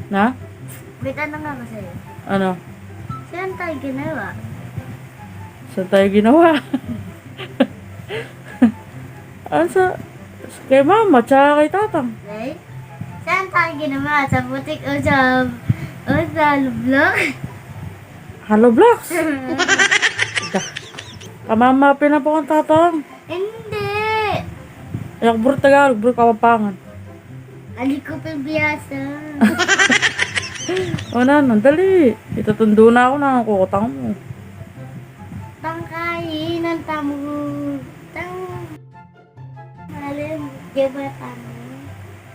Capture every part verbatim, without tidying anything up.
Na? May tanong ako sa'yo. Ano? Saan tayo ginawa? Saan tayo ginawa? Ano sa, kay mama, tsaka kay tatang. Okay? Saan tayo ginawa? Sa putik o sa, o sa lublok? Hollow blocks. Da. Kamama, pinapunta tang. Hindi. Ay, ako, bro, Tagalog, bro, Kapampangan. Ali ko pa biyasa. O, nanu, dali. Itatundo na ako na ang kukutang mo. Tangkayin ang tamu. Tang. Malem, gawa tamu.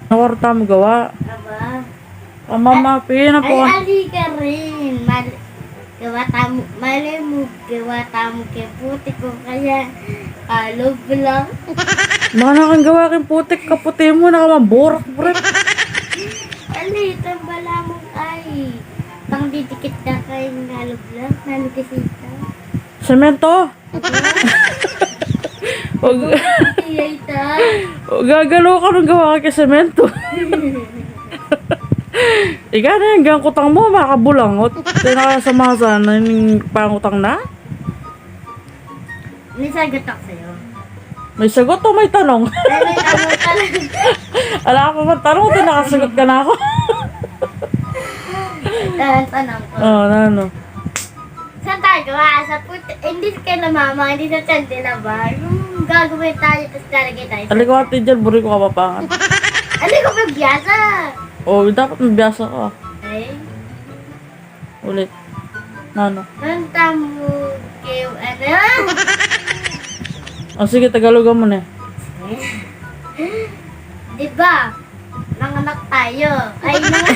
Ano kwarta mo gawa? Aba. Kamama, pina po. Ay, ali ka rin. Mal-, gawa tamu, malem, gawa tamu keng putik o kaya hollow block. Mana kang gawa keng putik, kaputi mo, nakamamburak, bre. Ali, tambala mo ay. Pang didikit na kayo ng hollow block, nalugis ito. Semento? Wag, Iya ita. Gagalo ka nung gawa ka semento. Ika na yung gangkutang mo, makabulangot. Kaya nakasama sana yung pangutang na? May sagot ako sa'yo. May sagot o may tanong? Ay, may tanong pala. Ala ka pa magtanong, ito nakasagot ka na ako. Ito, ang tanong ko. Oo, na ano? Saan tayo gawa? Sa puti, hindi kay na mama, hindi sa tiyan din na ba? Yung gagawin tayo, tapos lalagay tayo sa Ali ko ate dyan, buri ko kapapangan. Ali ko pa biyasa. Oo, dapat mabiyasa ka. Ay. Ulit. Nano? Kanta mo kayo, ano? O sige, Tagalogan mo na. Di ba? Nanganak tayo. Ay, nang-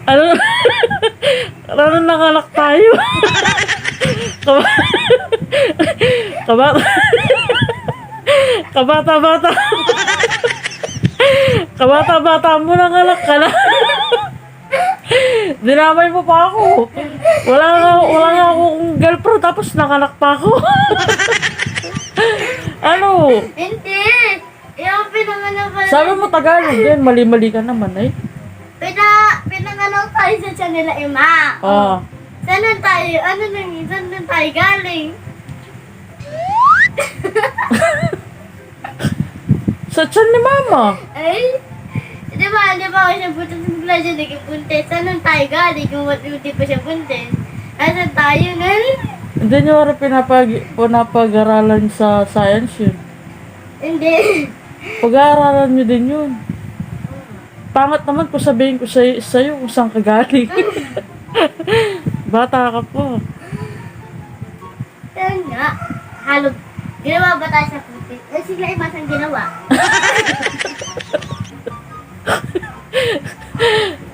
Ano? Ano nanganak tayo? Kaba-, kabata, kabata-bata. Kabata-bata mo, nanganak ka na. Dinamay mo pa ako. Wala nga, wala nga akong girlfriend, tapos nanganak pa ako. Ano? Hindi. Yung pinanganak pala. Sabi mo Tagalog din, mali-mali ka naman, eh. Pina-, pinanganak tayo sa tiyan nila ima. Oo. Saan tayo? Ano nang, saan tayo galing? Sa tiyan ni mama. Ay, di ba, di ba, siya buntis, bigla siya naging buntis. Saan tayo galing kung hindi pa siya buntis? Asan tayo ngayon? Hindi niyo rin pinapag-, pinapag-aralan sa science yun? Hindi. Pag-aaralan niyo din yun. Pangat naman kung sabihin ko sa'yo, sa'yo kung saan ka galing. Bata ka pa. Yun nga. Halo. Ginawa ba tayo sa putik? Eh, sila yung masang ginawa.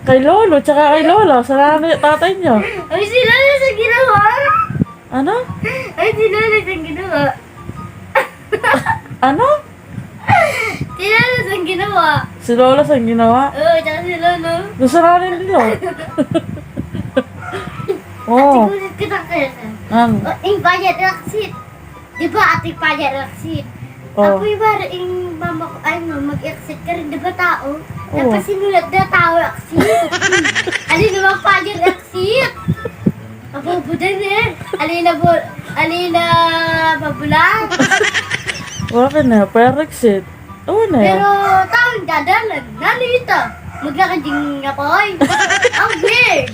Kay lolo, tsaka kay lola, sa nanay, tatay niya. Ay, sila yung sa ginawa. Ano? Ay, sila yung sa ginawa. Ano? Si Lolo, saan ginawa? Si Lolo, saan ginawa? Oo, tsaka si Lolo. Nasaranin nila. Oo. Ate, gulit kita kaya sa. Ano? O, ing bayad raksit. Di ba, ate, bayad raksit? Oo. Apoy, bar, ing mama ko, ay, no, mag-exit ka rin, di ba, tao? Oo. Tapos sinulat na tao, raksit. Ano naman, bayad raksit? Sit! Mabubudan eh. Alina bu-, alina babulan. Wala na, pa-exit. Oo na. Pero taon dadalan, nalita. Maglakad yung apoy. Ang weird.